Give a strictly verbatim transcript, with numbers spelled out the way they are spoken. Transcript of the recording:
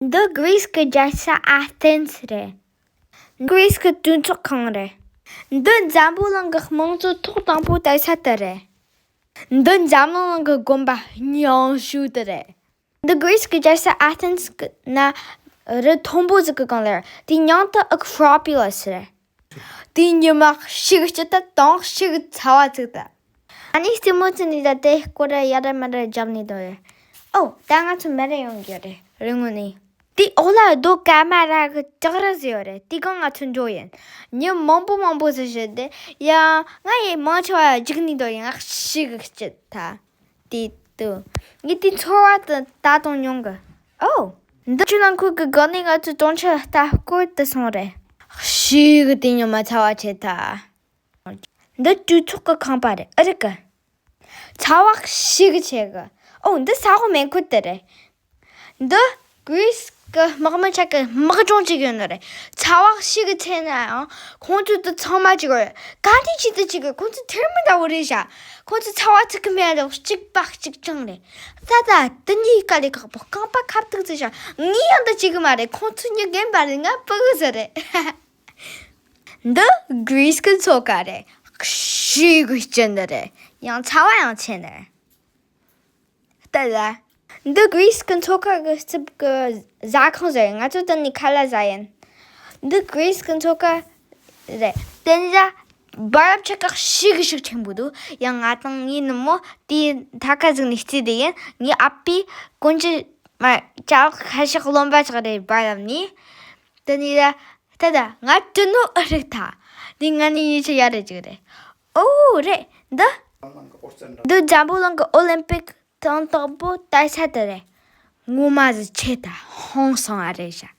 འདི་གྷི་རིས་ཀྱི་རྒྱལ་ས་ཨ་ཐེན་རེད། གྷི་རིས་ཀྱི་གྲོས་ཚོགས་ཁང་རེད། འདི་འཛམ་བུ་གླིང་གི་དམངས་གཙོ་ཐོག་དང་པོ་དར་ས་དེ་རེད། འདི་འཛམ་གླིང་གི་དགོན་པ་ཉུང་ཤོས་དེ་རེད། འདི་གྷི་རིས་ཀྱི་རྒྱལ་ས་ཨ་ཐེན་ན་རི་མཐོན་པོ་ཟིག་གི་སྒང་ལ་རེད། དེའི་མྱིང་དེ་ཨེག་རོ་པོ་ལིས་རེད། དེའི་ཉི་མ་ཞེ་གི་སྐྱིད་ད་དང་ཞེ་གི་ཚ་བ་ཚིག་ད། ཨ་ནི་རྩེད་མོ་རྩེ་ནས་ད་དེ་སྐོར་ར་ཡ་ར་མ་ར་རྒྱབ་ནས་འདུག་རེད། ཨོ་ད་ང་ཚོ་མེ་རེ་ཡོང་གི་རེད་རི་ངོས་ནས། དེའི་འོག་ལ་རྡོ་དཀར་མ་ར་གི་ལྕགས་རི་ཟེར་ཡོད་རེད། དེའི་སྒང་ང་ཚོ་འགྲོ་ཡིན། མྱི་མང་པོ་མང་པོ་ཟིག་བཞུད་དེ་ཡ་ང་ཡི་མང་ཆེ་བ་རྒྱུག་ནས་འདུག་ཡིན། ང་ཞེ་གི་སྐྱིད་ད། དེ་དུ། ངས་དེ་ཚོར་བ་དེ་ད་དུང་མྱོང་གི། ཨོ། འདི་ཆུ་ནང་ཁུལ་གྱི་སྒང་ནས་ང་ཚོའི་གྲོང་ཁྱེར་ལྟ་སྐོར་དུ་སོང་རེད། ཞེ་གི་དེ་ཉི་མ་ཚ་བ་ཆེ་ད། འདི་གྲོས་ཚོགས་ཀྱི་ཁང་པ་རེད་ཨེ་རེད་གི། ཚ་བ་ཞེ་གི་ཆེ་གི། ཨོ་འདི་ས་འོག་མེ་འཁོར་དེ་རེད། འདི་གྷི་རིས་ཀྱི་དམག་མི་ཆ་གི་དམག་སྦྱོང་བྱེད་ཀྱི་ཡོད་ནི་རེད། ཚ་བ་ཞེ་གི་ཆེ་ན་ཡང་ཁོང་ཚོ་དེ་ཚང་མ་བྱེད་དགོས་རེད། ག་འདྲ་བྱེད་དུ་བྱེད་དགོས། ཁོང་ཚོ་ཐེར་མི་འདྲ་བོ་རེད་བཞག་ཁོང་ཚོ་ཚ་བ་ཚིག་གི་མེད་ལ་གཅིག་པ་གཅིག་རྐྱང་རེད། ད་ད་དེ་འདྲའི་དཀའ་ལས་ཁག་པོ། རྐང་པ་ཁ་ཐུག་ཙི་བཞག་ངས་ཡང་འདི་བྱེད་གི་མ་རེད། ཁོང་ཚོ་མྱི་རྒན་པ་རེད། ང་ཕྲུ་གུ་ཟིག་རེད། འདི་གྷི་རིས་ཀྱི་མཚོ་ཁ་རེད། ཞེ་གི་སྐྱིད་ནི་རེད། ཡང་ཚ་བ་ཡང་ཆེ་ནི་རེད། ལྟ་ལ། འདི་གྷི་རིས་ཀྱི་མཚོ་ཁ་གི་རྩིབ་ཀྱི་ཟ་ཁང་ཟེར། ང་ཚོ་དེ་ནས་ཁ་ལག་ཟ་ཡིན། འདི་གྷི་རིས་ཀྱི་མཚོ་ཁ་རེད། དེ་ནས་ཟ་བར་སྐབས་ཆེ་ཁག་ཞེ་གི་ཞིག་ཆེན་པོ་འདུག་ཡང་ང་དང་ངའི་ནུ་མོ་དེའི་མཐའ་ཁ་ཟིག་ནས་རྩེ་དེ་ཡིན། ངའི་ཨ་ཕའི་གོན་རྒྱུ་མ་ཅག་ཁ་ཤགས་རློན་པ་ཆགས་རེད་བར་ལམ་ནས། དེ་ནས་ཟ་ད་ད་ང་དྲི་ནོ་ཨེ་རིག་ད། འདི་ང་ནི་ཡིད་ཆེས་ཡ་རེ་ཅིག་རེད། ཨོ་རེད་འདི། འདི་འཛམ་བུ་གླིང་གི་ཨོ་ལིམ་པིག་དང་དང་པོ་དར་ས་དེ་རེད། ངོ་མ་ཟིག་ཆེ་ད་ཧང་སང་ཨ་རེད་བཞག